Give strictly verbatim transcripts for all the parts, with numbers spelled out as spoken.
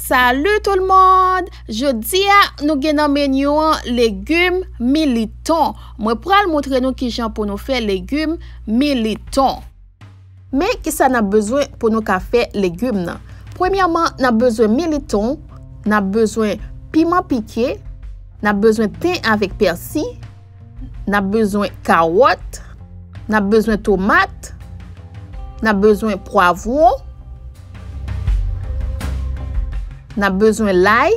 Salut tout le monde! Jodi a, nou gen nan meni an legim militon. Mwen pral montre nou kijan pou nou fè legim militon. Men kisa n ap bezwen pou nou ka fè legim nan? Premyèman, n ap bezwen militon, n ap bezwen piman pike, n ap bezwen ten avèk pèsi, n ap bezwen kawòt, n ap bezwen tomat, n ap bezwen pwavwon, n ap bezwen lay,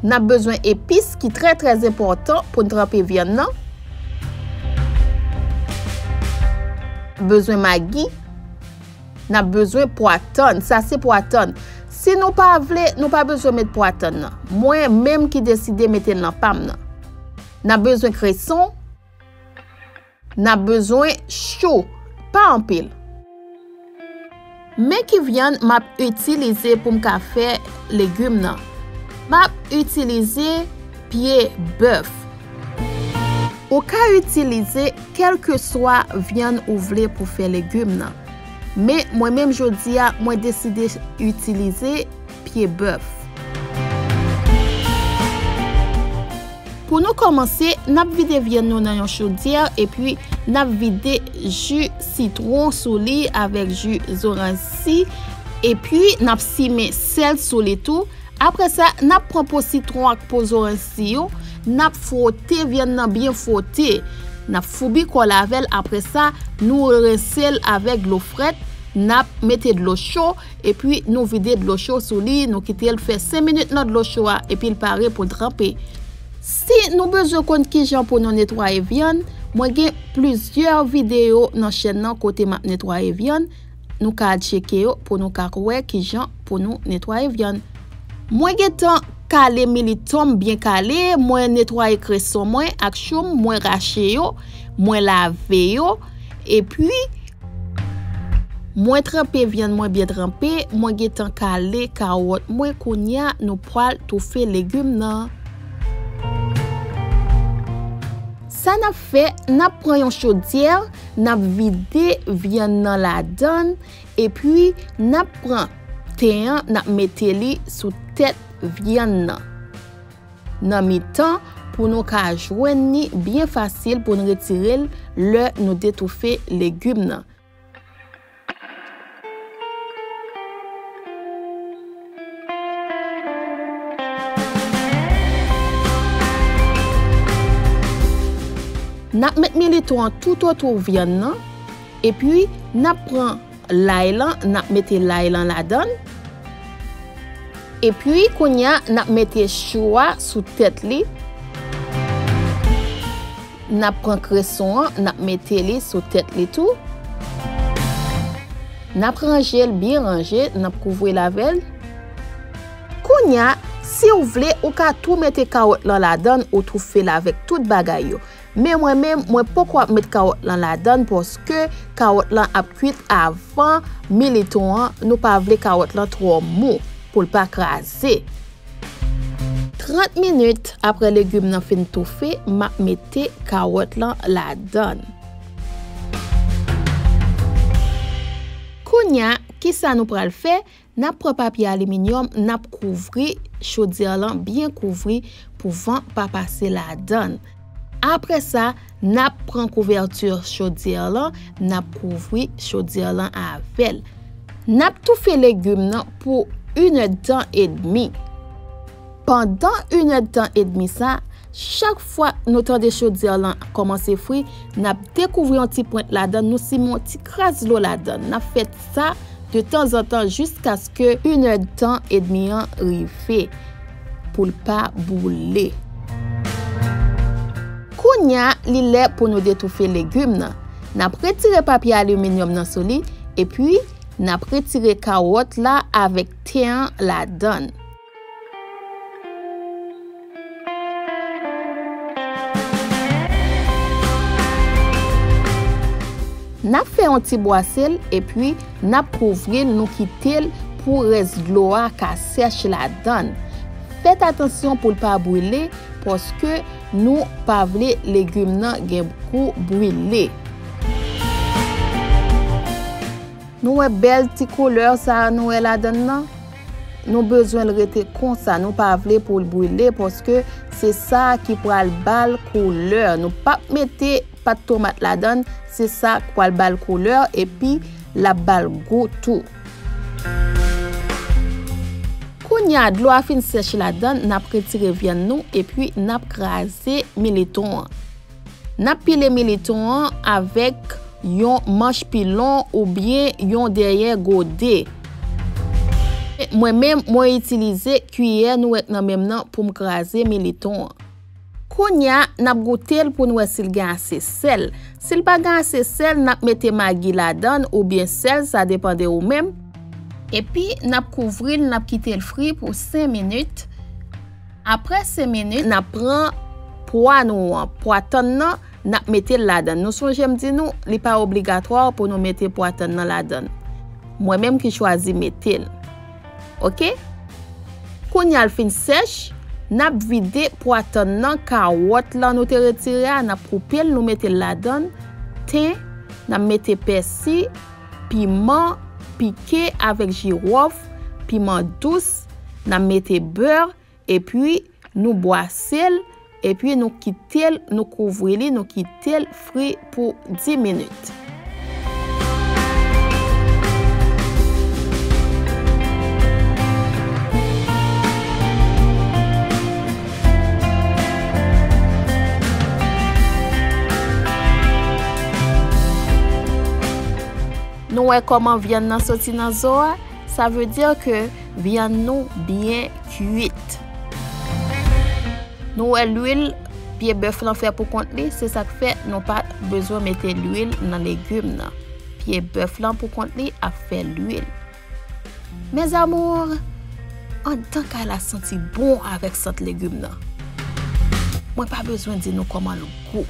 n ap bezwen epis ki trè, trè enpòtan pou n tranpe vyann nan. Bezwen magi, n ap bezwen pwa tann. Sa se pwa tann. Si nou pa vle, nou pa bezwen met pwa tann nan. Mwen menm ki deside mete l nan pa m nan. N ap bezwen kreson. N ap bezwen chou, pa anpil. Men ki vyann m ap itilize pou m ka fè legim nan. M ap itilize pye bèf. Ou ka itilize kèlkeswa vyann ou vle pou fè legim nan. Men mwen menm jodi a, mwen deside itilize pye bèf. Pou nou kòmanse, n ap vide vyann nou nan yon chodyè, epi n ap vide ji sitwon sou li avèk ji zoranj si, epi n ap simen sèl sou li tou. Apre sa, n ap pran po sitwon ak po zoranj si yo, n ap fwote vyann nan byen fwote. N ap foubi kò l avè l, apre sa, nou rense l avèk dlo frèt, n ap mete dlo cho, epi nou vide dlo cho sou li, nou kite l fè senk minit nan dlo cho a, epi l pare pou l tranpe. Si nou bezwen konn kijan pou nou netwaye vyann, mwen gen plizyè videyo nan chèn nan kote m ap netwaye vyann, nou ka al tcheke yo pou nou ka wè kijan pou nou netwaye vyann. Mwen gentan kale militon m byen kale, mwen netwaye kreson mwen ak chou m, mwen rache yo, mwen lave yo, epi mwen tranpe vyann mwen byen tranpe, mwen gentan kale kawòt mwen, kounye a nou pral toufe legim nan. Sa n ap fè, n ap pran yon chodyè, n ap vide vyann nan ladan l, epi n ap pran ten an, n ap mete li sou tèt vyann nan, nan mitan, pou nou ka jwenn li byen fasil pou n retire l lè nou detoufe legim nan. N ap met militon an toutotou vyann nan, epi n ap pran lay lan, n ap mete lay lan ladan l. Epi, kounye a, n ap mete chou a sou tèt li. N ap pran kreson an, n ap mete li sou tèt li tou. N ap ranje l byen ranje, n ap kouvri l avè l. Kounye a, si w vle, ou ka tou mete kawòt lan ladan l, ou toufe l avèk tout bagay yo. Men mwen menm, mwen poko ap met kawòt lan ladan l, paske kawòt lan ap kwit avan militon an, nou pa vle kawòt lan twò mou pou l pa kraze. Trant minit apre legim nan fin toufe, m ap mete kawòt lan ladan l. Kounye a, kisa nou pral fè? N ap pran papye aliminyòm, n ap kouvri chodyè lan, byen kouvri pou van pa pase ladan l. Apre sa, n ap pran kouvèti chodyè lan, n ap kouvri chodyè lan avè l. N ap toufe legim nan pou inèdtan edmi. Pandan inèdtan edmi sa, chak fwa nou tande chodyè lan kòmanse fri, n ap dekouvri yon ti pwent ladan l, nou simen yon ti kras dlo ladan l. N ap fè sa detanzantan jiskaske inèdtan edmi an rive pou l pa boule. Kounye a, li lè pou nou detoufe legim nan. N ap retire papye aliminyòm nan sou li, epi n ap retire kawòt la avèk ten an ladan l. N ap fè yon ti bwase l, epi n ap kouvri l, nou kite l pou rès dlo a ka sèch ladan l. Fèt atansyon pou l pa brile, paske nou pa vle legim nan gen gou brile. Nou wè bèl ti koulè sa a nou wè ladan l nan? Nou bezwen l rete konsa, nou pa vle pou l brile, paske se sa ki pral ba l koulè. Nou p ap mete pat tomat ladan l, se sa k pral ba l koulè, epi l ap ba l gou tou. Kounye a, dlo a fin sèch ladan l, n ap retire vyann nou, epi n ap kraze militon an. N ap pile militon an avèk yon manch pilon oubyen yon dèyè gode. Mwen menm, mwen itilize kiyè nou wè k nan men m nan pou m kraze militon an. Kounye a, n ap goute l pou n wè si l gen ase sèl. Si l pa gen ase sèl, n ap mete magi ladan l oubyen sèl, sa depann de ou menm. Epi, n ap kouvri l, n ap kite l fri pou senk minit. Apre senk minit, n ap pran pwa nou an, pwa tann nan, n ap mete l ladan l. Nou sonje m di nou, li pa obligatwa pou nou mete pwa tann nan ladan l. Mwen menm ki chwazi mete l. Oke? Kounye a l fin sèch, n ap vide pwa tann nan, kawòt lan nou te retire a, n ap koupe l, nou mete l ladan l, ten, n ap mete pèsi, piman pike avèk jiwòf, piman dous, n ap mete bè, epi nou bwase l, epi nou kite l, nou kouvri li, nou kite l fri pou dis minit. Nou wè kòman vyann nan soti nan zo a? Sa vle di ke vyann nou byen kuit. Nou wè lwil pye bèf lan fè pou kont li, se sa k fè nou pa bezwen mete lwil nan legim nan. Pye bèf lan pou kont li ap fè lwil. Mes amours, anndan kay la santi bon avèk sant legim nan. Mwen pa bezwen di nou kòman l gou.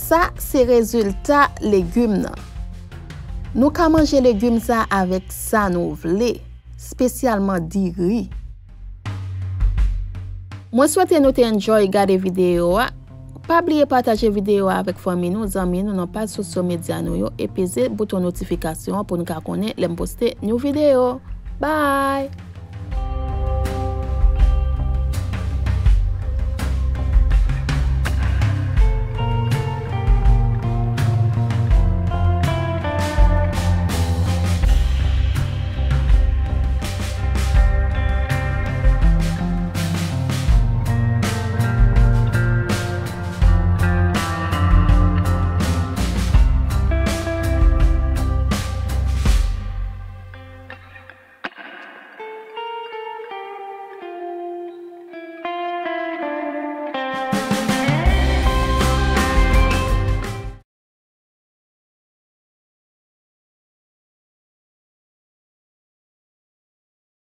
Sa se rezilta legim nan. Nou ka manje legim sa avèk sa nou vle, espesyalman diri. Mwen swete nou te enjoy gade videyo a. Pa bliye pataje videyo a avèk fanmi nou, zanmi nou nan paj sosyo medya nou yo e peze bouton notifikasyon an pou n ka konnen lè m poste new videyo. Bye!